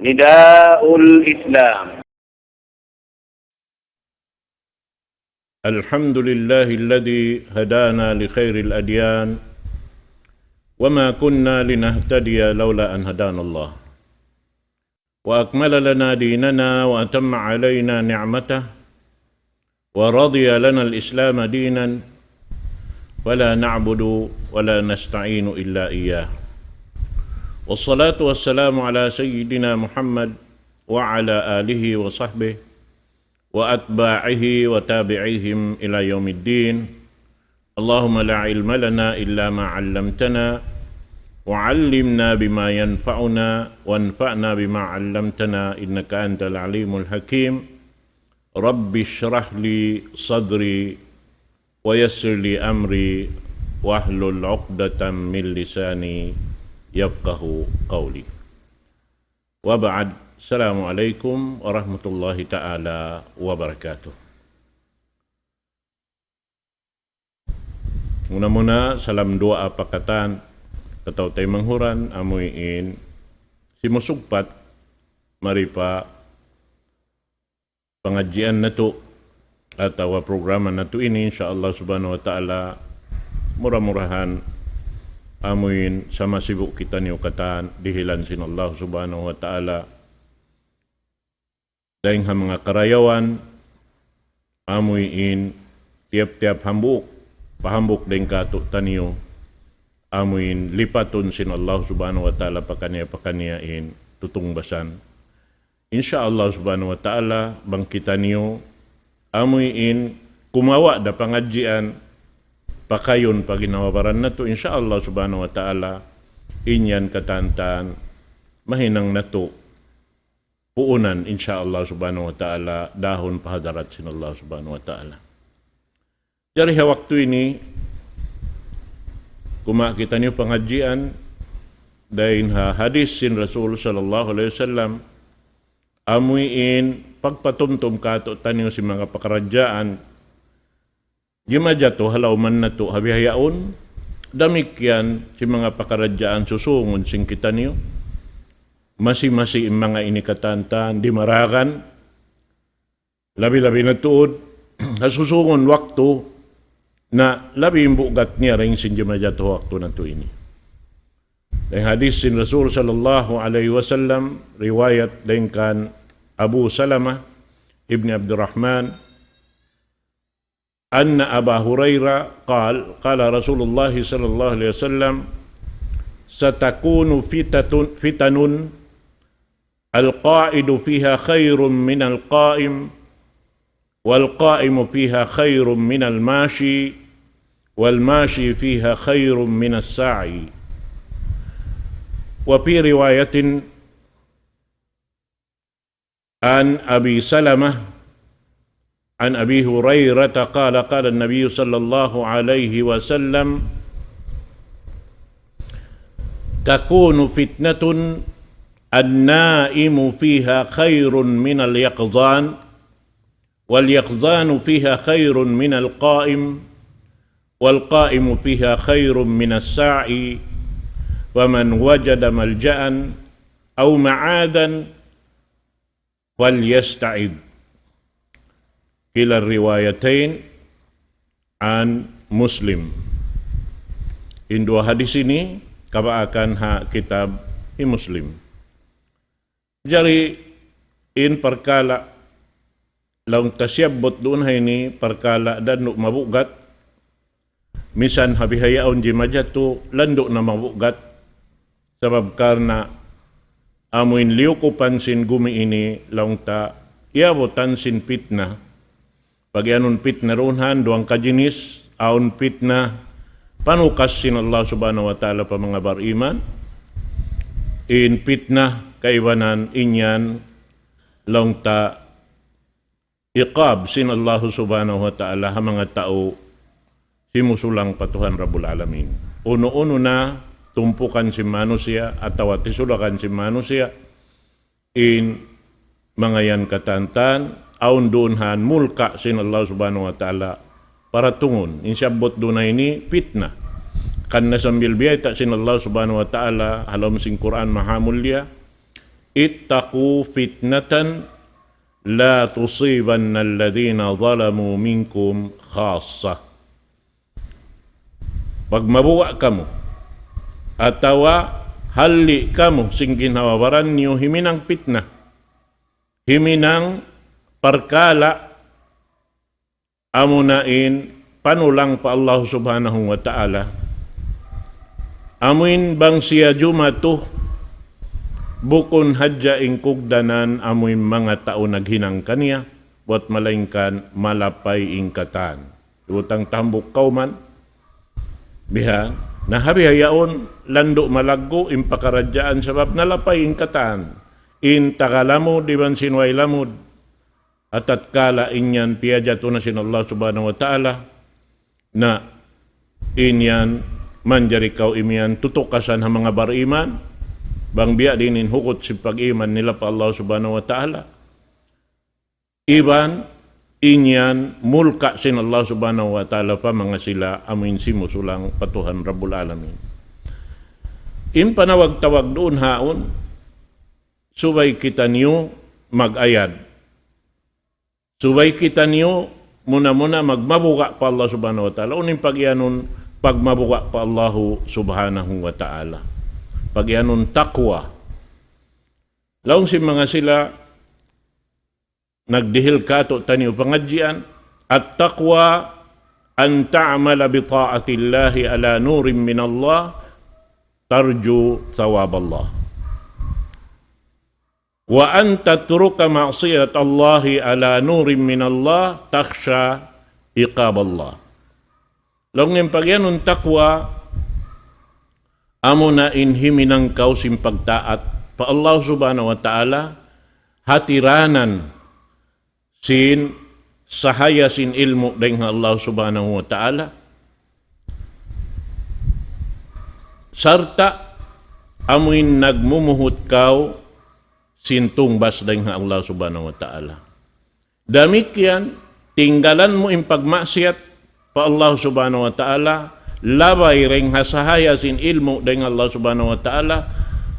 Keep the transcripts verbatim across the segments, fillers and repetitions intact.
نداء الإسلام. الحمد لله الذي هدانا لخير الأديان، وما كنا لنهتدي لولا أن هدانا الله، وأكمل لنا ديننا وأتم علينا نعمته، ورضي لنا الإسلام دينا، فلا نعبد ولا نستعين إلا إياه. والصلاة والسلام على سيدنا محمد وعلى آله وصحبه وأتباعه وتابعيهم إلى يوم الدين. اللهم لا علم لنا إلا ما علمتنا، وعلمنا بما ينفعنا، وانفعنا بما علمتنا، إنك أنت العليم الحكيم. رب اشرح لي صدري ويسر لي أمري واحلل عقدة من لساني يفقه قولي. وبعد، السلام عليكم ورحمة الله تعالى وبركاته. Muna-muna, salam duwaa pa katan, kataw-taymanghuran, amuin simusugpat mari pa pangadjian natu' atawa programa natu' ini, insya Allah subhanahu wa ta'ala, mura-murahan amuin sama sibu' kitaniyu katan dihilan sin Allah subhanahu wa ta'ala. Dayn ha manga karayawan, amuin tiyap-tiyap hambuuk, pa hambuuk dayn kātu'niyu, amuin lipatun sin Allah subhanahu wa ta'ala pakaniya-pakaniya in tutungbasan. Insya Allah subhanahu wa ta'ala, bang kitaniyu, amuin kumawa' da pangadjian, pakayun pa ginhawa-baran natu', insya Allah subhanahu wa ta'ala, in yan katantan, mahinang natu' puunan, insya Allah subhanahu wa ta'ala, dahun pa hadarat sin Allah subhanahu wa ta'ala. Jari ha waktu ini, kumawa' kitaniyu pangadjian, dayn ha hadis sin Rasul sallallahu alayhi wasallam, amuin pagpatumtum kātu'niyu sin manga pakaradjaan, jimajatu ha lawman natu' ha bihaun, damikkiyan sin manga pakaradjaan susungun sin kitaniyu. Masi-masi in manga ini katantan, dimaragan, labi-labi na tuud, ha susungun waktu, na labi in bugat niya dayn sin jimajatu ha waktu natu' ini. Dayn hadis sin Rasul sallallahu alayhi wasallam, riwayat dayn kan Abu Salamah ibn Abdurrahman, أن أبا هريرة قال، قال رسول الله صلى الله عليه وسلم: ستكون فتة-، فتن القاعد فيها خير من القائم، والقائم فيها خير من الماشي، والماشي فيها خير من الساعي. وفي رواية عن أبي سلمة عن أبي هريرة قال: قال النبي صلى الله عليه وسلم: تكون فتنة النائم فيها خير من اليقظان، واليقظان فيها خير من القائم، والقائم فيها خير من الساعي، فمن وجد ملجأ أو معاذا فليستعذ. كلا الروايتين عن مسلم. In duwa hadis ini kabaakan ha kitab hi Muslim. Jari in parkala' laung ta siyabbut duun ha ini parkala' dandu' mabugat, misan ha bihaun jimajatu landu' na mabugat. Sabab karna' amuin liyukupan sin gumi ini laung ta iyabutan sin pitna. Pag-iyanun pitna duun ha yan, duwang kajinis, awn pitna panukas sin Allah subhanahu wa ta'ala pa manga bariman. In pitna kaibanan in yan laung ta iqab sin Allah subhanahu wa ta'ala ha manga tau simusulang pa Tuhan Rabbul Alamin. Unu-unu na tumpukan sin manusiya' atawa tisulakan sin manusiya', in manga yan katantan, awn duun ha yan mulka' sin Allah subhanahu wa ta'ala paratungun. In siyabbut duun ha ini pitna. Karna' sambil biyayta' sin Allah subhanahu wa ta'ala ha lawm sin Qur'an mahamulliya, اتقوا فتنة لا تصيبن الذين ظلموا منكم خاصة. Pagmabuga' kamu, atawa halli' kamu sin ginhawa-baran niyu himinang pitna, himinang parkala', amuna in panulang pa Allah Subhanahu wa Ta'ala. Amuin bang siya jumatu, bukun hadja in kugdanan amuin manga tau naghinang kaniya, buwat malaingkan malapay in katan. Utang tambuk kawman, bihan. Na ha bihaun, landu' malaggu' in pakaradjaan sabab nalapay in katan. In taga lamud iban sin way lamud. Atatkala in yan piyajatu na sin Allah Subhanahu wa Ta'ala, na in yan manjari kaw imiyan tutukasan ha manga bariman, bang biya' diin in hugut sin pag-iman nila pa Allah Subhanahu wa Ta'ala. Iban in yan mulka' sin Allah Subhanahu wa Ta'ala pa manga sila amuin simusulang pa Tuhan Rabbul Alamin. In panawag-tawag duun haun, subay kitaniyu mag-ayad. Subay kitaniyu muna-muna magmabuga' pa Allah Subhanahu wa Ta'ala. Unu in pagiyanun pagmabuga' pa Allahu Subhanahu wa Ta'ala? Pagiyanun taqwa. Laung sin manga sila nagdihil kātu'niyu pangadjian, التقوى أن تعمل بطاعة الله على نور من الله ترجو ثواب الله. وأن تترك معصية الله على نور من الله تخشى عقاب الله. Laung niya in pagiyanun taqwa, amuna in himinang kaw sin pagtaat pa Allah Subhanahu wa Ta'ala, hatiranan sin sahaya sin ilmu' dayn ha Allah Subhanahu wa Ta'ala. Sarta' amuin nagmumuhut kaw sin tungbas dayn ha Allah Subhanahu wa Ta'ala. Damikkiyan, tinggalan mu in pagmaksiyat pa Allah Subhanahu wa Ta'ala, labay dayn ha sahaya sin ilmu' dayn ha Allah Subhanahu wa Ta'ala,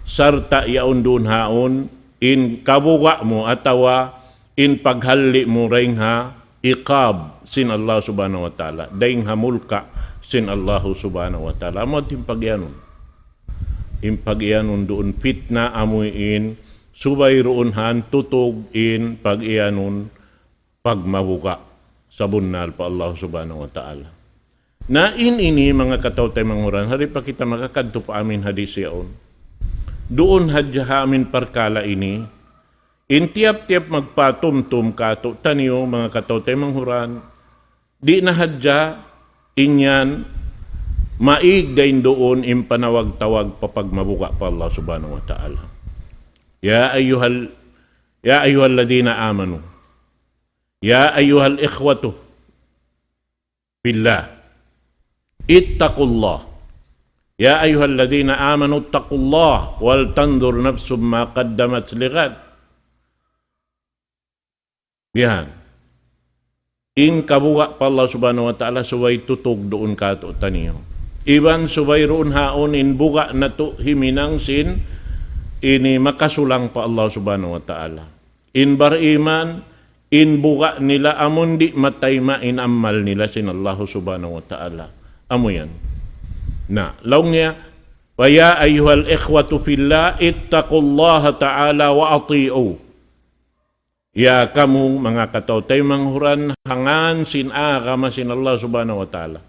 sarta' yaun duun haun in kabuga' mu atawa in paghalli' mu dayn ha iqab sin Allah Subhanahu wa Ta'ala, dayn ha mulka' sin Allah Subhanahu wa Ta'ala. Amu in pagiyanun. In pagiyanun duun pitna amuin subay duun han tutug in pagiyanun pagmabuga' sabunnal pa Allah Subhanahu wa Ta'ala. Na in ini manga kataw-taymanghuran, di' pa kita makakadtu pa amuin hadis yaun. Duun hadja ha amuin parkala' ini, in tiyap-tiyap magpatumtum kātu'niyu manga kataw-taymanghuran, di' na hadja in yan maig dayn duun in panawag-tawag pa pagmabuga' pa Allah Subhanahu wa Ta'ala. يا أيها ال-، يا أيها الذين آمنوا، يا أيها الإخوة في الله، اتقوا الله. يا أيها الذين آمنوا اتقوا الله ولتنظر نفس ما قدمت لغد. Bihan. In kabuga' pa Allah Subhanahu wa Ta'ala subay tutug duun kātu'niyu. Iban subay duun haun in buga' natu' himinang sin ini makasulang pa Allah Subhanahu wa Ta'ala. In bariman, in buga' nila amun di' matayma' in amal nila sin Allah Subhanahu wa Ta'ala. Amu yan. Na, laung niya, ويا أيها الإخوة في الله اتقوا الله تعالى وأطيعوه. Ya kamu manga kataw-taymanghuran ha ngān sin agama sin Allah Subhanahu wa Ta'ala.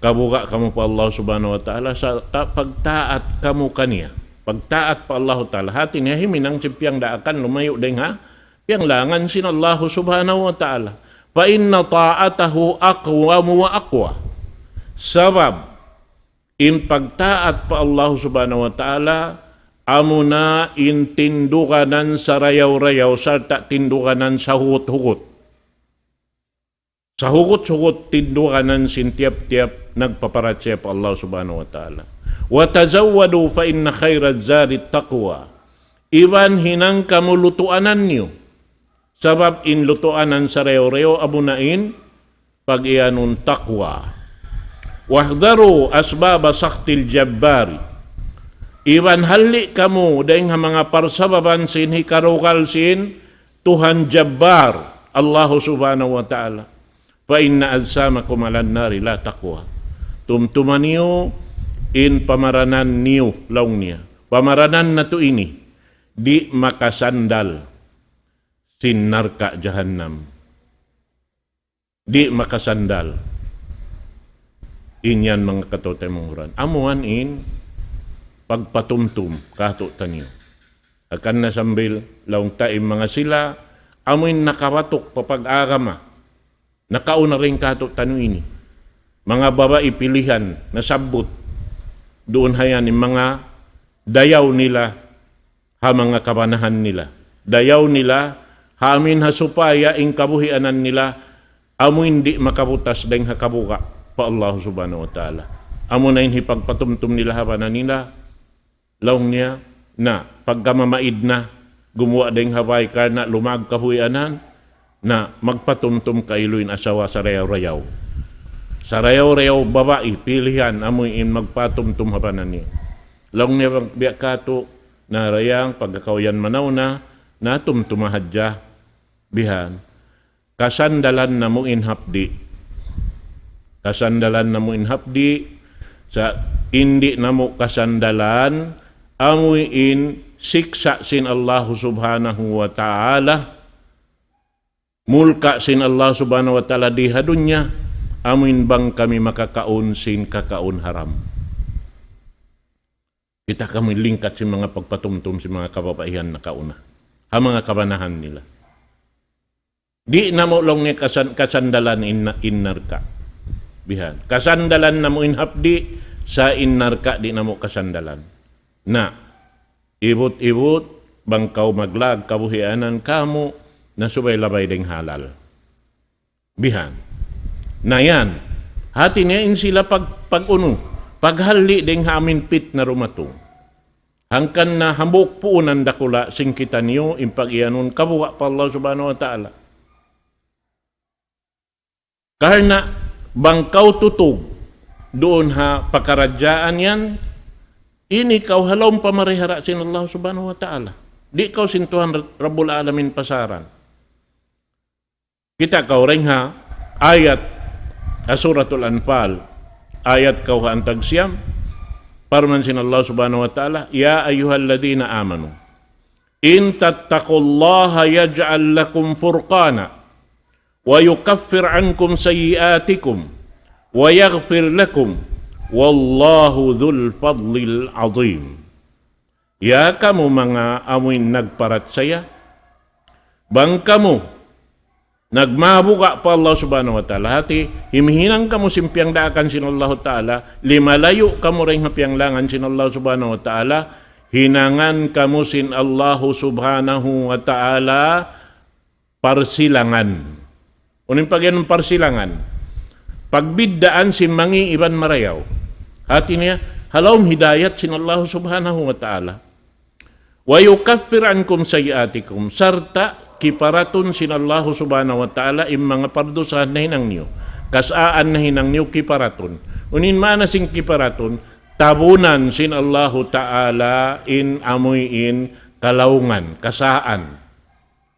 Kabuga' kamu pa Allah Subhanahu wa Ta'ala, sa-, ta-, pagtaat kamu kaniya. Pagtaat pa Allah Ta'ala. Hāti niya himinang sin piyangdaakan lumayu' dayn ha piyanglangan sin Allah Subhanahu wa Ta'ala. فإن طاعته أقوم وأقوى. Sabab, in pagtaat pa Allah Subhanahu wa Ta'ala, amuna in tinduganan sarayaw-rayaw sarta' tinduganan sahugut-hugut. Sahugut-hugut tinduganan sin tiyap-tiyap nagpaparachaya pa Allah Subhanahu wa Ta'ala. وتزودوا فإن خير الزاد التقوى. Iban hinang kamu lutuanan niyu. Sabab in lutuanan sarayaw-rayaw amuna in pagiyanun taqwa. واحذروا أسباب سخط الجبار. Iban halli' kamu dayn ha manga parsababan sin hikarugal sin Tuhan Jabbar, Allahu Subhanahu wa Ta'ala. فإن أجسامكم على النار لا تقوى. Tumtuma niyu in pamaranan niyu, laung niya. Pamaranan natu' ini, di' makasandal sin narka' jahannam. Di' makasandal. In yan manga kataymanghuran. Amuan in pagpatumtum katu'taniyu. Hangkan na sambil laung ta in manga sila, amu in nakabatuk pa pag-agama. Nakauna dayn katu'taniyu ini. Manga babai pilihan, nasabbut. Duun hayan in manga dayaw nila ha manga kabanahan nila. Dayaw nila, ha amin ha supaya in kabuhianan nila, amu in di' makabutas dayn ha kabuga' pa Allah Subhanahu wa Ta'ala. Amu na in hipagpatumtum nila ha bana nila. Laung niya, na, pagka mamaid na, gumuwa' dayn ha bay karna' lumag kabuhianan, na magpatumtum kailu in asawa sarayaw-rayaw. Sarayaw-rayaw babai, pilihan, amu in magpatumtum ha bana niya. Laung niya bang biya' katu', na dayang, pagka kaw yan manaw na, na tumtuma hadja, bihan. Kasandalan namu' in hapdi'. Kasandalan namu' in hapdi', sa' in di' namu' kasandalan, amu in siksa' sin Allahu Subhanahu wa Ta'ala, mulka' sin Allah Subhanahu wa Ta'ala di ha dunya, amu in bang kami makakaun sin kakaun haram. Kita' kamu lingkat sin manga pagpatumtum sin manga kababaihan nakauna. Ha manga kabanahan nila. Di' namu' laung niya kasan-, kasandalan in, in narka'. Bihan. Kasandalan namu' in hapdi', sa' in narka' di' namu' kasandalan. Na, ibut-ibut, bang kaw maglag kabuhianan kamu, na subay labay dayn halal. Bihan. Na yan. Hati niya in sila pag-, pag-unu, paghalli' dayn ha amin pitna dumatung. Hangkan na hambuuk puunan dakula' sin kitaniyu in pag-iyanun kabuga' pa Allah Subhanahu wa Ta'ala. Karna' bang kaw tutug duun ha pakaradjaan yan, ini kaw ha lawm pamarihara sin Allah Subhanahu wa Ta'ala. Di' kaw sin Tuhan Rabbul Alamin pasaran. Kita' kaw dayn ha ayat ha Suratul Anfal, ayat kawhaan tag siyam, parman sin Allah Subhanahu wa Ta'ala, يا أيها الذين آمنوا إن تتقوا الله يجعل لكم فرقانا ويكفر عنكم سيئاتكم ويغفر لكم والله ذو الفضل العظيم. Ya kamu manga amuin nagparachaya, bang kamu nagmabuga' pa Allah Subhanahu wa Ta'ala, hati himihinang kamu sin piyangdaakan sin Allah Ta'ala, limalayu' kamu dayn ha piyanglangan sin Allah Subhanahu wa Ta'ala, hinangan kamu sin Allah Subhanahu wa Ta'ala parsilangan. Unu in pag-iyanun parsilangan? Pagbiddaan sin mangi' iban marayaw. Hati niya, ha lawm hidayat sin Allah Subhanahu wa Ta'ala. ويكفر عنكم سيئاتكم, sarta' kiparatun sin Allah Subhanahu wa Ta'ala in manga pardusahan nahinang niyu. Kasaan nahinang niyu kiparatun. Unu in maana sin kiparatun? Tabunan sin Allahu Ta'ala in amuin kalaungan, kasaan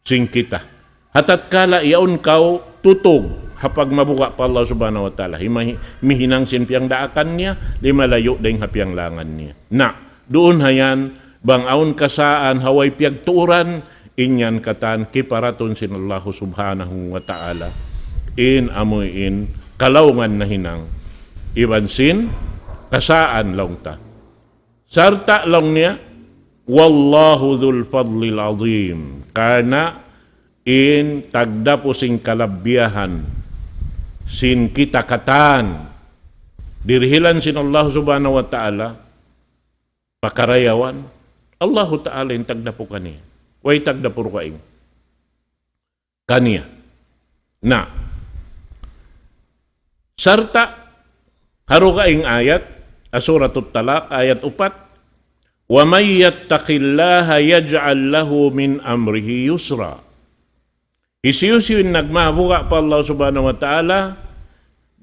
sin kita. Ha tatkala yaun kaw tutug ha pagmabuga' pa Allah Subhanahu wa Ta'ala, hima-, himihinang sin piyangdaakan niya, limalayu' dayn ha piyanglangan niya. Na, duun ha yan, bang awn kasaan ha way piyagtuuran, in yan katan kiparatun sin Allah Subhanahu wa Ta'ala in amuin kalaungan nahinang iban sin kasaan laung ta. Sarta' laung niya, والله ذو الفضل العظيم. Karna' in tagdapu sin kalabbiyahan sin kita katan, dirihilan sin Allah Subhanahu wa Ta'ala, pakarayawan, Allahu Ta'ala in tagdapu kaniya. Way tagdapu dugaing kaniya. Na, sarta' ha dugaing ayat, ha Suratut Talaq, ayat upat, ومن يتق الله يجعل له من أمره يسرا. Hisiyu-siyu in nagmabuga' pa Allah Subhanahu wa Ta'ala,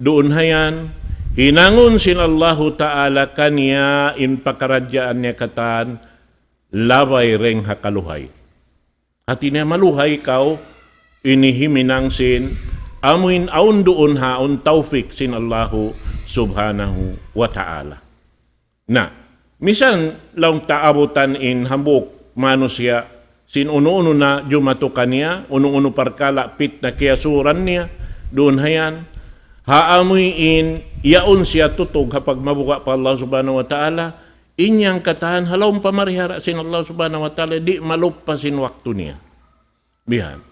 duun ha yan, hinangun sin Allahu Ta'ala kaniya in pakaradjaan niya katan, labay dayng ha kaluhay. Hati niya maluhay kaw, ini himinang sin, amuin awn duun ha awn tawfik sin Allahu Subhanahu wa Ta'ala. Na, misan laung ta abutan in hambuuk manusiya', sin unu-unu na jumatu kaniya, unu-unu parkala' pitna kiyasuran niya, duun hayan, ha amuin, yaun siya tutug ha pagmabuga' pa Allah Subhanahu wa Ta'ala, in yan katan ha lawm pamarihara sin Allah Subhanahu wa Ta'ala, di' maluppas in waktu niya. Bihan.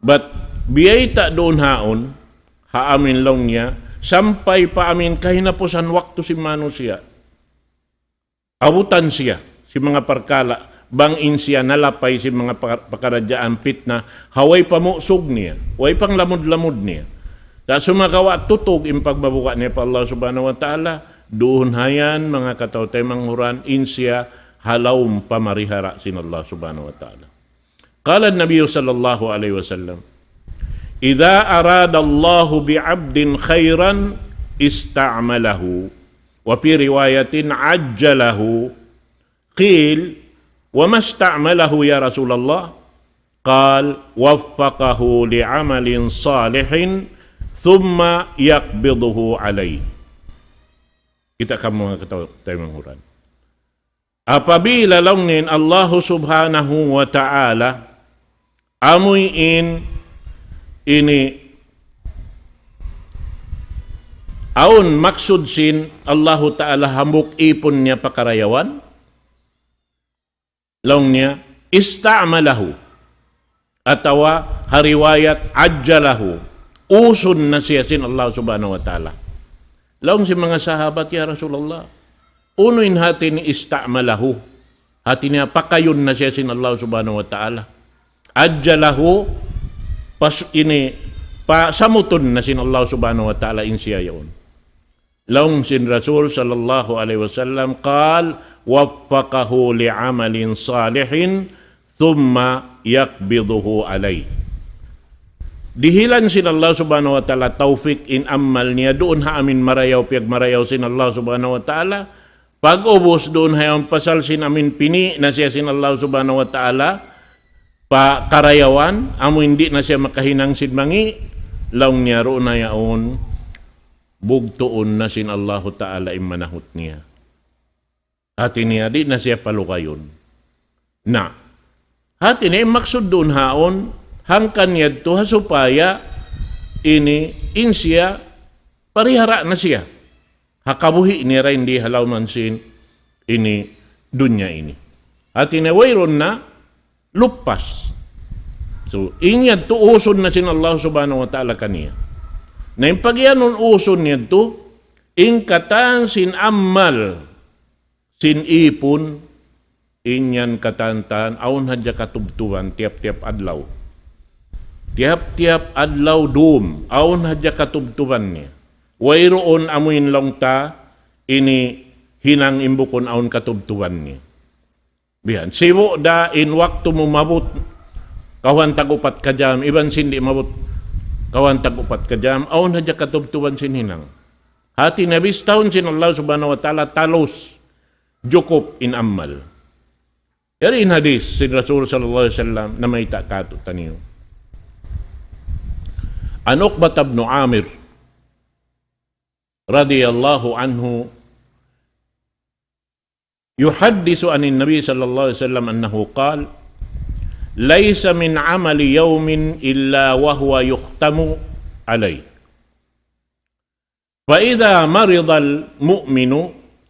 Bat biyayta' duun haun, ha amuin laung niya, sampay pa amuin kahinapusan waktu sin manusiya'. Abutan siya, sin manga parkala', bang in siya nalapay sin manga pa-, pakaradjaan pitna, ha way pamusug niya, way panglamud-lamud niya. Sa' sumagawa' tutug in pagmabuga' niya pa Allah Subhanahu wa Ta'ala, duun hayan manga kataw-taymanghuran, in siya ha lawm pamarihara sin Allah Subhanahu wa Ta'ala. قال النبي صلى الله عليه وسلم: إذا أراد الله بعبد خيرا استعمله، وفي رواية عجله. قيل: وما استعمله يا رسول الله؟ قال: وفقه لعمل صالح ثم يقبضه عليه. Kita' kamu manga kataw-, taymanghuran. Apabila laung niya in Allahu Subhanahu wa Ta'ala, amuin ini awn maksud sin Allahu Ta'ala hambuuk īpun niya pa karayawan, laung niya, استعمله. Atawa ha riwayat عجله, usun na siya sin Allah Subhanahu wa Ta'ala. Laung sin manga sahabat, "Ya Rasulullah, unu in hati niya استعمله?" Hati niya pakayun na siya sin Allah Subhanahu wa Ta'ala. عجله, pas-, ini, pasamutun na sin Allah Subhanahu wa Ta'ala in siya yaun. Laung sin Rasul sallallahu alayhi wasallam, قال: وفقه لعمل صالح ثم يقبضه عليه. Dihilan sin Allah Subhanahu wa Ta'ala tawfik in amal niya duun ha amuin marayaw, piyagmarayaw sin Allah Subhanahu wa Ta'ala. Pag-ubus duun ha yan pasal sin amuin pini' na siya sin Allah Subhanahu wa Ta'ala pa karayawan, amuin di' na siya makahinang sin mangi', laung niya duun na yaun bugtuun na sin Allahu Ta'ala in manahut niya. Hati niya, di' na siya palugayun. Na, hati niya, in maksud duun haun, hangkan yadtu ha supaya ini in siya, parihara na siya. Ha kabuhi' niya dayn di ha lawm sin ini dunya ini. Hati niya, wayruun na, luppas. So, in yadtu usun na sin Allah Subhanahu wa Ta'ala kaniya. Na in pagiyanun usun yadtu, in katan sin amal, sin īpun, in yan katan-katan, awn hadja katubtuban, tiyap-tiyap adlaw. Tiyap-tiyap adlaw dum, awn hadja katubtuban niya. Wayruun amuin laung ta, ini hinang in bukun awn katubtuban niya. Bihan. Sibu' da in waktu mu maabut, kawhaan tag-upat ka jam, iban sin di' maabut, kawhaan tag-upat ka jam, awn hadja katubtuban sin hinang. Hati niya bistahun sin Allah Subhanahu wa Ta'ala talus, jukup in amal. Yari in hadis sin Rasul sallallahu alayhi wasallam namayta' kātu'niyu. عن عقبة بن عامر رضي الله عنه يحدث عن النبي صلى الله عليه وسلم أنه قال: ليس من عمل يوم إلا وهو يختم عليه، فإذا مرض المؤمن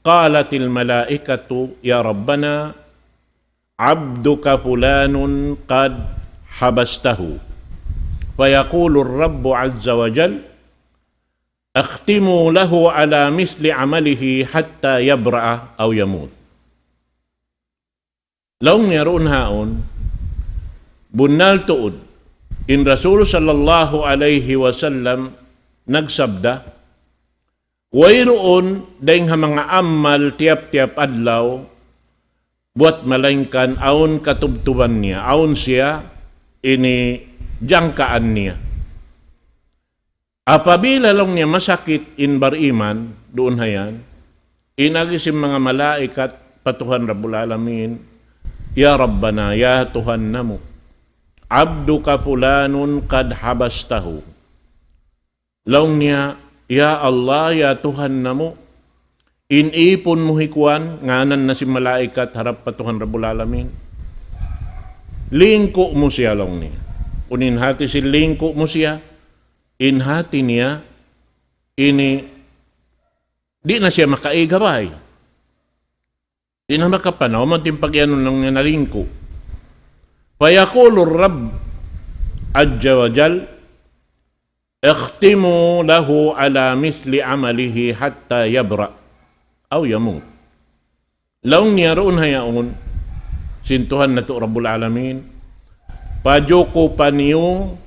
قالت الملائكة: يا ربنا، عبدك فلان قد حبسته. فيقول الرب عز وجل: اختموا له على مثل عمله حتى يبرأ أو يموت. Laung niya duun haun, bunnal tuud, in Rasul sallallahu alayhi wasallam nagsabda, wayruun dayng ha manga amal tiyap-tiyap adlaw, buwat malaingkan awn katubtuban niya, awn siya ini jangkaan niya. Apabila laung niya masakit in bariman, duun hayan, in agi sin manga malaikat pa Tuhan Rabbul Alamin, "Ya Rabbana, ya Tuhan namu', abduka fulanun qad habastahu." Laung niya, "Ya Allah, ya Tuhan namu', in ipun mu hi kuwan," ngānan na sin malaikat harap pa Tuhan Rabbul Alamin. "Lingku' mu siya," laung niya. Unu in hāti sin lingku' mu siya, in hāti niya, ini, di' na siya makaiga bay. Di' na makapanaw, amu in pagiyanun laung niya na lingku'. فيقول الرب عز وجل: اختموا له على مثل عمله حتى يبرأ أو يموت. Laung niya duun hayaun, sin Tuhan natu' Rabbul Alamin, pajukupan niyu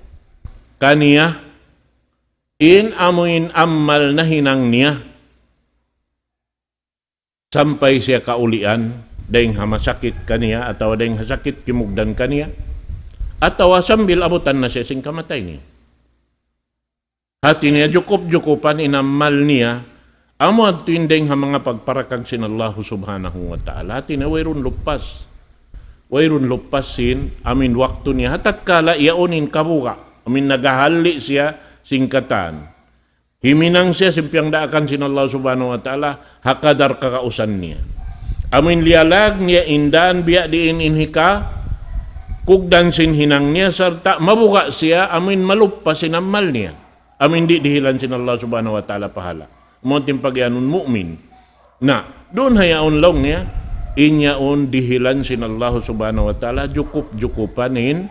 kaniya in amuin amal nahinang niya, sampay siya kaulian, dayng ha masakit kaniya, atawa dayng ha sakit kimugdan kaniya, atawa sambil abutan na siya sin kamatay niya. Hati niya jukup-jukupan in amal niya, amu yadtu in dayng ha manga pagparakag sin Allahu Subhanahu wa Ta'ala. Hati niya wayruun lupas. Wayruun lupas sin, amuin waktu niya. Ha tatkala yaun in kabuga', amuin naghahalli' siya sin katan. Himinang siya sin piyangdaakan sin Allah Subhanahu wa Ta'ala, ha kadar kagausan niya. Amuin liyalag niya in dān biya' diin in hikakugdan sin hinang niya, sarta' mabuga' siya, amuin maluppas in amal niya. Amuin di' dihilan sin Allah Subhanahu wa Ta'ala pahala. Amu in pagiyanun mu'min. Na, duun hayaun laung niya, in yaun dihilan sin Allah Subhanahu wa Ta'ala, jukup-jukupan in,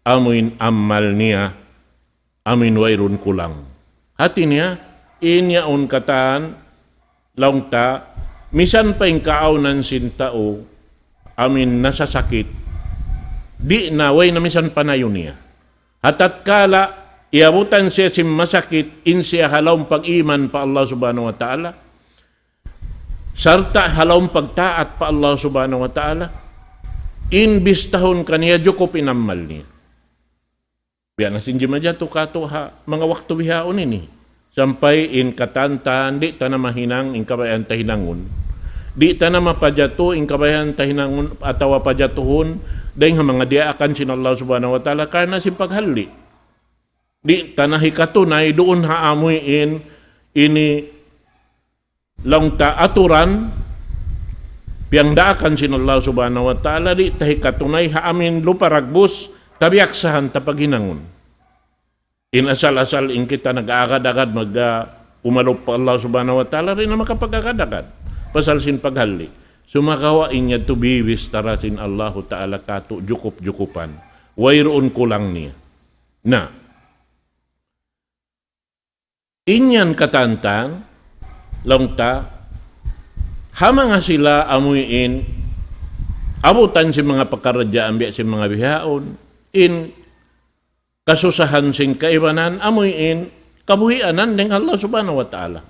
amuin amal niya, amuin wayruun kulang. Hati niya, in yaun katan, laung ta, misan pa in kaawnan sin tau, amuin nasasakit, di' na, way na misan panayun niya. Ha tatkala, iyabutan siya sin masakit, in siya ha lawm pag-iman pa Allah Subhanahu wa Ta'ala, sarta' ha lawm pagtaat pa Allah Subhanahu wa Ta'ala, in bistahun kaniya jukup in amal niya. Biya' na sin jimajatu katu' ha manga waktu bihaun ini. Sampay in katantan, di' ta na mahinang in kabayaan ta hinangun. Di' ta na mapajatu in kabayaan ta hinangun atawa pajatuhun, dayng ha manga diyaakan sin Allah Subhanahu wa Ta'ala, karna' sin paghalli'. Di' ta na hikatunay duun ha amuin ini laung ta aturan, piyangdaakan sin Allah Subhanahu wa Ta'ala, di' ta hikatunay ha amuin lupa ragbus, kabiyaksahan ta paghinangun. In asal-asal in kita nag-aagad-agad mag, ah, umalup pa Allah Subhanahu wa Ta'ala, di' na makapag-agad-agad. Pasal sin paghalli'. Sumagawa' in yadtu bibistahan sin Allahu Ta'ala katu' jukup-jukupan. Wayruun kulang niya. Na, in yan katantan, laung ta, ha manga sila amuin, abutan sin manga pakaradjaan biya' sin manga bihaun, in kasusahan sin kaibanan, amuin, kabuhianan dayng Allah Subhanahu wa Ta'ala.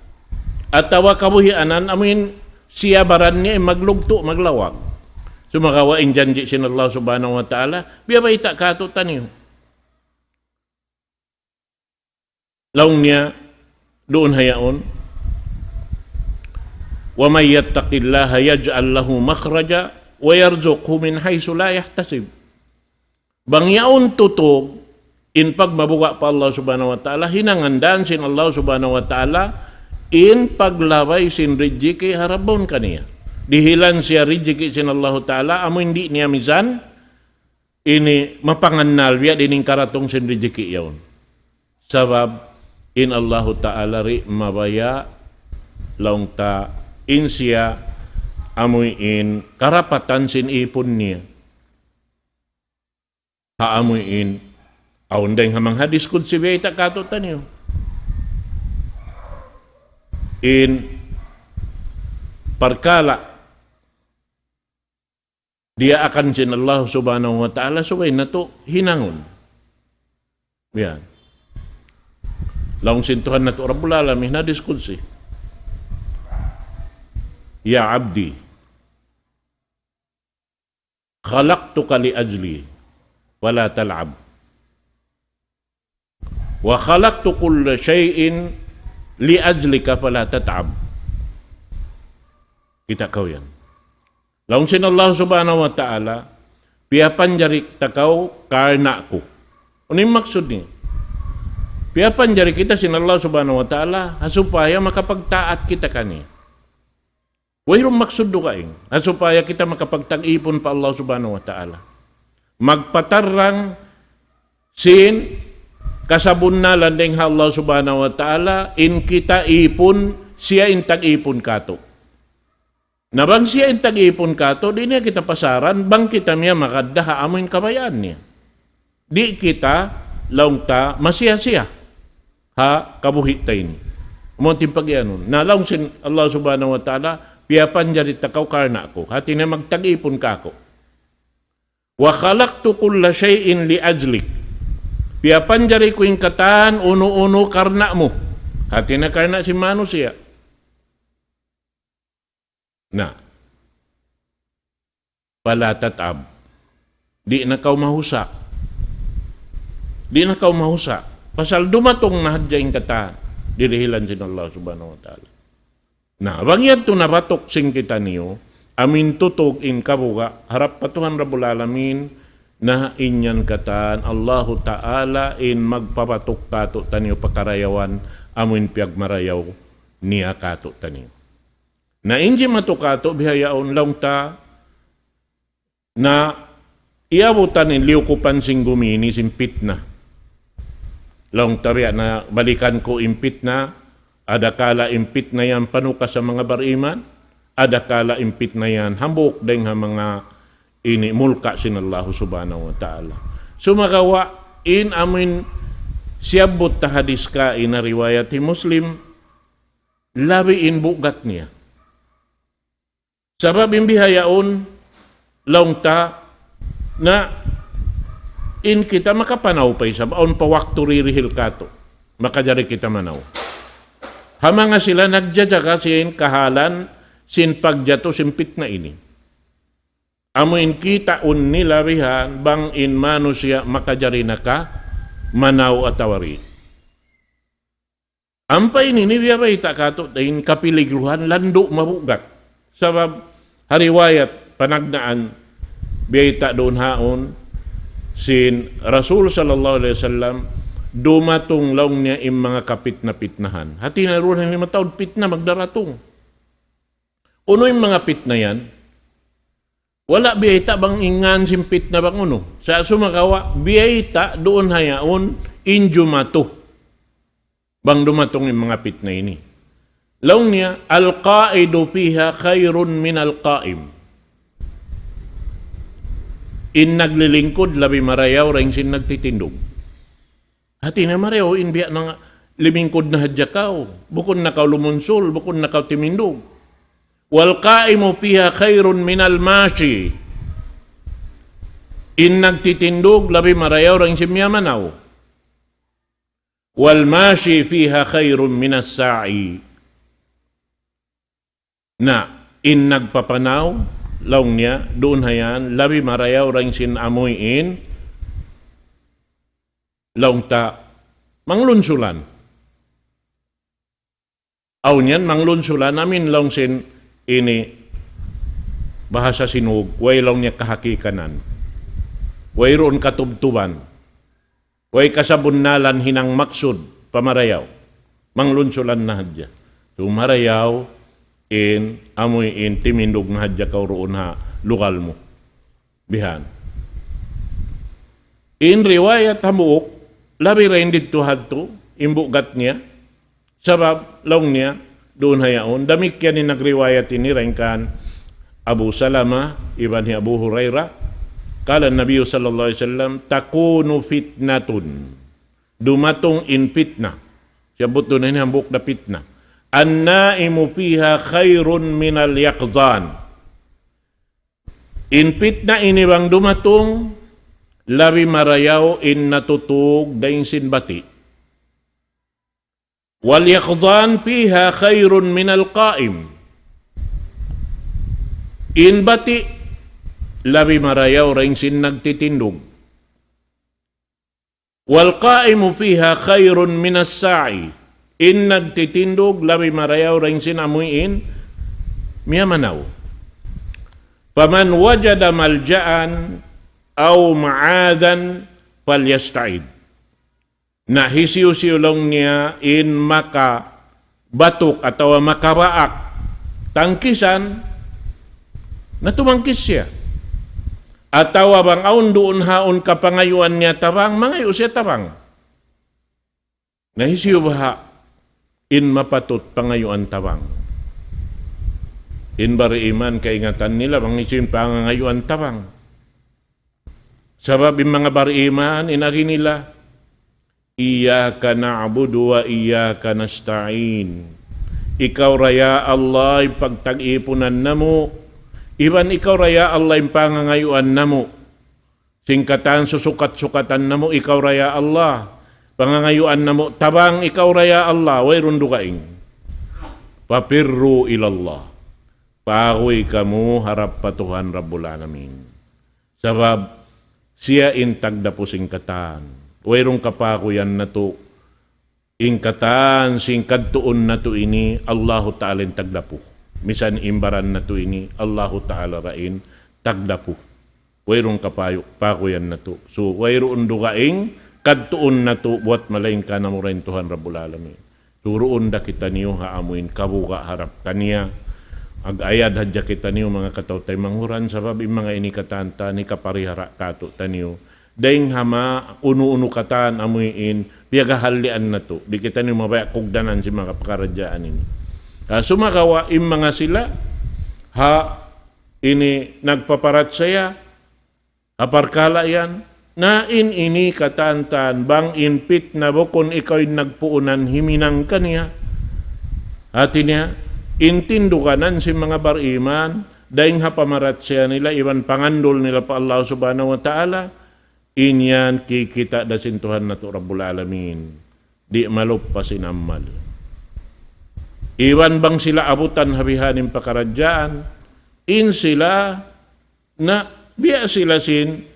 Atawa kabuhianan, amuin, siya baran niya maglugtu', maglawag. Sumagawa' in janji' sin Allah Subhanahu wa Ta'ala, biya' bayta' katu' taniyu. Laung niya, duun hayaun, ومن يتق الله يجعل له مخرجا ويرزقه من حيث لا يحتسب. Bang yaun tutug in pagmabuga' pa Allah Subhanahu wa Ta'ala, hinangan da sin Allah Subhanahu wa Ta'ala in paglabay sin rijiki' ha rabbun kaniya. Dihilan siya rijiki' sin Allahu Ta'ala, amu in di' niya misan, ini mapangannal biya' diin in karatung sin rijiki' yaun. Sabab in Allahu Ta'ala di' mabaya' laung ta in siya amuin karapatan sin ipun niya. Ha amuin awn dayng ha manga hadis qudsi biya' ta katu' taniyu. In parkala' diyaakan sin Allah Subhanahu wa Ta'ala subay natu' hinangun. Yan. Laung sin Tuhan natu' Rabbul Alamin, hadis qudsi. يا عبدي خلقتك لأجلي فلا تلعب. وخلقت كل شيء لأجلك فلا تتعب. Kita' kaw yan. Laung sin Allah Subhanahu wa Ta'ala, piyapanjari ta kaw karna' ku. Unu in maksud niya? Piyapanjari kita sin Allah Subhanahu wa Ta'ala, ha supaya makapagtaat kita kaniya. Wayruun maksud dugaing, ha supaya kita makapagtag-ipun pa Allah Subhanahu wa Ta'ala. Magpatarrang sin kasabunnalan dayn ha Allah Subhanahu wa Ta'ala, in kita ipun, siya in tag-ipun katu'. Na bang siya in tag-ipun katu', di' niya kita pasaran, bang kita miyamagad ha amuin kabayaan niya. Di' kita, laung ta, masiya-siya ha kabuhi' ta ini. Amu in pag-iyanun. Na laung sin Allah Subhanahu wa Ta'ala, piyapanjari ta kaw karna' ku. Hati niya magtag-ipun kāku'. وخلقت كل شيء لأجلك. Piyapanjari ku in katan unu-unu karna' mu. Hati niya karna' sin manusiya'. Na. فلا تتعب. Di' na kaw mahusa'. Di' na kaw mahusa'. Pasal dumatung na hadja in katan. Dirihilan sin Allah Subhanahu wa Ta'ala. Na, bang yadtu nabatuk sin kitaniyu, amuin tutug in kabuga', harap pa Tuhan Rabbul Alamin, na in yan katan, Allahu Ta'ala in magpabatuk kātu'niyu pa karayawan, amuin piyagmarayaw niya kātu'niyu. Na in jimatu kātu' bihaun laung ta, na iyabutan in liyukupan sin gumi ini sin pitna. Laung ta biya' na balikan ku in pitna, adakala in pitna yan panukas ha manga bariman, adakala in pitna yan hambuuk dayn ha manga ini mulka' sin Allahu Subhanahu wa Ta'ala. Sumagawa' in amuin siyabbut ta hadis kaina riwayat hi Muslim, labi in bugat niya. Sabab in bihaun, laung ta, na in kita makapanaw pa isab, awn pa waktu ririhil kātu', makajari kita manaw. Ha manga sila nagjajaga sin kahalan, sin pagjatu, sin pitna ini. Amu in kitaun nila bihan, bang in manusiya' makajari na ka manaw atawa di'. Ampa ini, ini biya' bayta' kātu', in kapiligruhan landu' mabugat. Sabab, ha riwayat panagnaan, biyayta' duun haun, sin Rasul sallallahu alayhi wasallam, dumatung laung niya in manga kapitna-pitnahan. Hati niya duun ha lima taud pitna magdaratung. Unu in manga pitna yan? Wala' biyayta' bang in ngan sin pitna bang unu. Sa' sumagawa' biyayta' duun ha yaun in jumatu. Bang dumatung in manga pitna ini. Laung niya, القاعد فيها خير من القائم. In naglilingkud labi marayaw dayn sin nagtitindug. Hati niya marayaw in biya' na nga limingkud na hadja kaw. Bukun na kaw lumunsul, bukun na kaw timindug. والقائم فيها خير من الماشي. In nagtitindug labi marayaw dayn sin miyamanaw. والماشي فيها خير من الساعي. Na, in nagpapanaw, laung niya, duun ha yan, labi marayaw dayn sin amuin, laung ta, manglunsulan. Awn yan, manglunsulan amin laung sin ini bahasa Sinug, way laung niya kahakikanan. Wayruun katubtuban. Way kasabunnalan hinang maksud pa marayaw. Manglunsulan na hadja. So marayaw in, amuin timindug na hadja kaw duun ha lugal mu. Bihan. In riwayat hambuuk, labi dayn didtu hadtu, in bugat niya, sabab, laung niya, duun ha yaun. Damikkiyan in nagriwayat ini dayn kan Abu Salama, iban hi Abu Hurairah. قال النبي صلى الله عليه وسلم: تكون فتنة. Dumatung in pitna. Siyabbut duun ini hambuuk da pitna. النائم فيها خير من اليقظان. In pitna ini bang dumatung, labi marayaw in natutug dayn sin bati'. واليقظان فيها خير من القائم. In bati', labi marayaw dayn sin nagtitindug. والقائم فيها خير من الساعي. In nagtitindug labi marayaw dayn sin amuin miyamanaw. فمن وجد ملجأ أو معاذا فليستعذ. Na hisiyu-siyu laung niya in makabatuk atawa makabaak tangkisan, na tumangkis siya. Atawa bang awn duun haun kapangayuan niya tabang, mangayu' siya tabang. Na hisiyu baha' in mapatut pangayuan tabang? In bariman kaingatan nila bang hisiyu in pangangayuan tabang. Sabab in manga bariman in agi nila, إياك نعبد وإياك نستعين. Ikaw ra ya Allah in pagtag-ipunan namu', iban ikaw ra ya Allah in pangangayuan namu'. Sin katan susukat-sukatan namu', ikaw ra ya Allah. Pangangayuan namu' tabang, ikaw ra ya Allah, wayruun dugaing. ففروا إلى الله. Paguy kamu harap pa Tuhan Rabbul Alamin. Sabab siya in tagdapu sin katan. Wayruun kapaguyan natu'. In katan sin kadtuun natu' ini, Allahu Ta'ala in tagdapu. Misan in baran natu' ini, Allahu Ta'ala ra in tagdapu. Wayruun kapayu-, paguyan natu'. So, wayruun dugaing kadtuun natu' buwat malaingkan amura in Tuhan Rabbul Alamin. Turuun da kitaniyu ha amuin kabuga' harap kaniya. Ag-ayad hadja kitaniyu manga kataw-taymanghuran, sabab in manga ini katan-katan hikaparihara katu'taniyu. Dayng ha ma unu-unu katan amuin piyaghahallian natu'. Di' kitaniyu mabaya' kugdanan sin manga pakaradjaan ini. Ah, sumagawa' in manga sila ha ini nagpaparachaya ha parkala' yan. Na in ini katan-katan, bang in pitna bukun ikaw in nagpuunan himinang kaniya. Hati niya, in tinduganan sin manga bariman, dayng ha pamarachaya nila, iban pangandul nila pa Allah Subhanahu wa Ta'ala, in yan kikita' da sin Tuhan natu' Rabbul Alamin. Di' maluppas in amal. Iban bang sila abutan ha bihaini pakaradjaan, in sila na biya' sila sin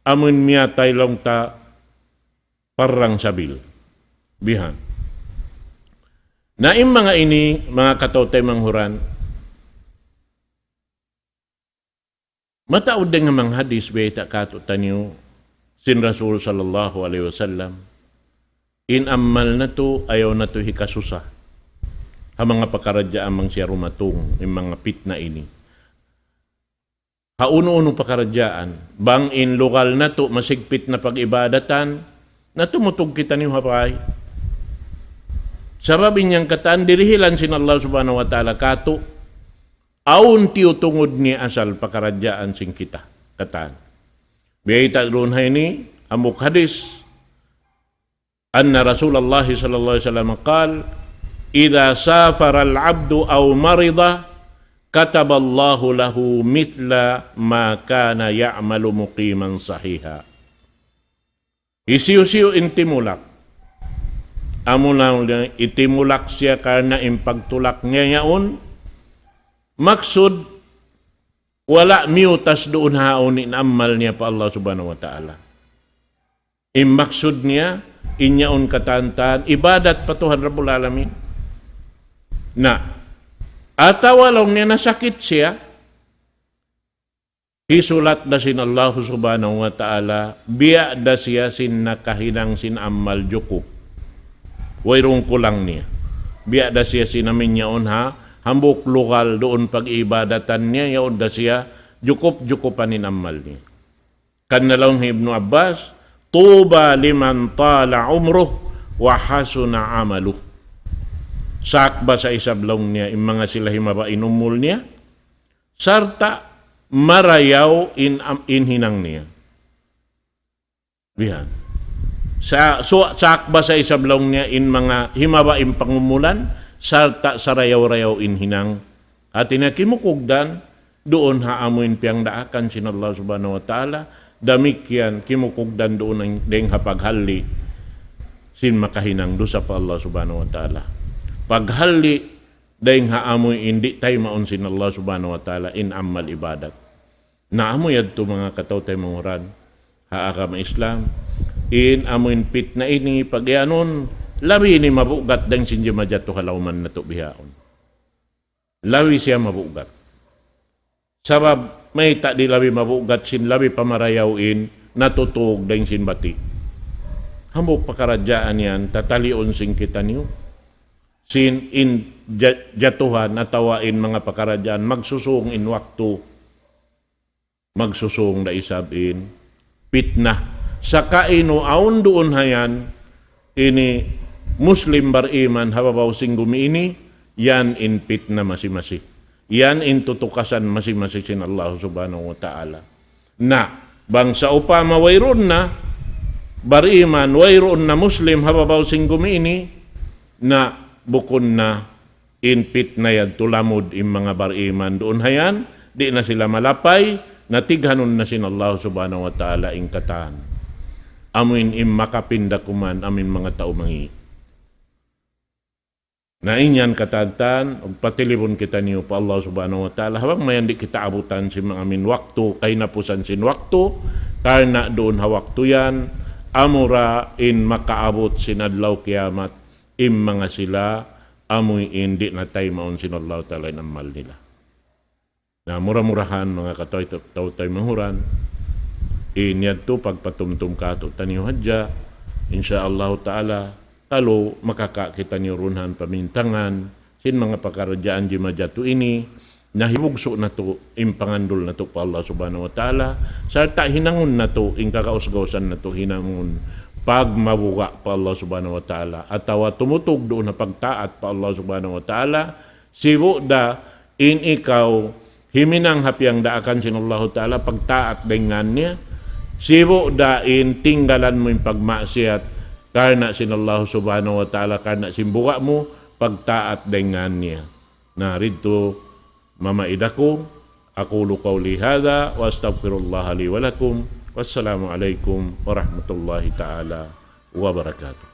amun miyatay laung ta parrang sabil. Bihan. Na in manga ini, manga kataw-taymanghuran, mataud dayn ha manga hadis biyayta' katu'taniyu sin Rasul sallallahu alayhi wasallam, in amal natu' ayaw natu' hikasusa ha manga pakaradjaan bang siya dumatung, in manga pitna ini. Ha unu-unu pakaradjaan, bang in lugal natu' masigpit na pag-ibadatan, na tumutug kitaniyu ha bay. Sabab in yan katan dirihilan sin Allah Subhanahu wa Ta'ala katu', awn tiyutungud niya asal pakaradjaan sin kita katan. Biyayta' duun ha ini, hambuuk hadis, أن رسول الله صلى الله عليه وسلم قال: إذا سافر العبد أو مرض كتب الله له مثل ما كان يعمل مقيما صحيحا. Hisiyu-siyu in timulak. Amuna in timulak siya karna' in pagtulak niya yaun. Maksud, wala' miyutas duun haun in amal niya pa Allah Subhanahu wa Ta'ala. In maksud niya, in yaun katan-katan, ibadat pa Tuhan Rabbul Alamin. Na, atawa laung niya nasakit siya, hisulat da sin Allah Subhanahu wa Ta'ala, biya' da siya sin nakahinang sin amal jukup. Wayruun kulang niya. Biya' da siya sin amin yaun ha, hambuuk lugal duun pag-ibadatan niya, yaun da siya jukup-jukupan in amal niya. Karna' laung hi Ibnu Abbas, طوبى لمن طال عمره وحسن عمله. Sakba sa isab laung niya, in manga sila himaba in umul niya, sarta' marayaw in, am-, in hinang niya. Bihan. Sa, so, sakba sa isab laung niya in manga himaba in pangumulan, sarta' sarayaw-rayaw in hinang. Hati niya kimukugdan, duun ha amuin piyangdaakan sin Allah Subhanahu wa Ta'ala, damikkiyan kimukugdan duun in, dayng ha paghalli' sin makahinang dusa pa Allah Subhanahu wa Ta'ala. Paghalli' dayng ha amuin di' taymaun sin Allah Subhanahu wa Ta'ala in amal ibadat. Na amu yadtu manga kataw-taymanghuran ha agama Islam. in amuin pitna ini pagiyanun, labi ini mabugat dayn sin jimajatu ha lawman natu' bihaun. Labi siya mabugat. Sabab, mayta' di' labi mabugat sin labi pamarayaw in natutug dayn sin bati'. Hambuuk pakaradjaan yan, tataliun sin kitaniyu. Sin in ja-, jatuhan atawa in manga pakaradjaan, magsusung in waktu. Magsusung da isab in pitna. Saka unu awn duun hayan, ini Muslim bariman ha babaw sin gumi ini, yan in pitna masi-masi. Yan in tutukasan masi-masi sin Allah Subhanahu wa Ta'ala. Na, bang sawpama wayruun na bariman, wayruun na Muslim ha babaw sin gumi ini, na bukun na in pitna yadtu lamud in manga bariman duun hayan, di' na sila malapay, na tighanun na sin Allah Subhanahu wa Ta'ala in katan. Amuin in makapinda kuman, amuin manga tau mangi'. Na in yan katan, ug patilibun kitaniyu pa Allah Subhanahu wa Ta'ala, ha bang mayan di' kita abutan sin manga amuin waktu, kahinapusan sin waktu, karna' duun ha waktu yan, amura in makaabut sin adlaw kiyamat, in manga sila, amuin di' na taymaun sin Allah Ta'ala in amal nila. Na mura-murahan manga kataw-, taw-, taymanghud, in yadtu pagpatumtum kātu'niyu hadja, insya Allah Ta'ala, kalu makaka' kitaniyu duun ha pamintangan, sin manga pakaradjaan jimajatu ini, na hibugsu' natu', in pangandul natu' pa Allah Subhanahu wa Ta'ala, sarta' hinangun natu', in kagaus-gausan natu' hinangun, pagmabuga' pa Allah Subhanahu wa Ta'ala, atawa tumutug duun na pagtaat pa Allah Subhanahu wa Ta'ala, sibu' da in ikaw himinang ha piyangdaakan sin Allahu Ta'ala, pagtaat dayn ha ngān niya, sibu' da in tinggalan mu in pagmaksiyat, karna' sin Allah Subhanahu wa Ta'ala, karna' sin buga' mu, pagtaat dayn ha ngān niya. Na, didtu mamaid aku, أقول قولي هذا وأستغفر الله لي ولكم. والسلام عليكم ورحمة الله تعالى وبركاته.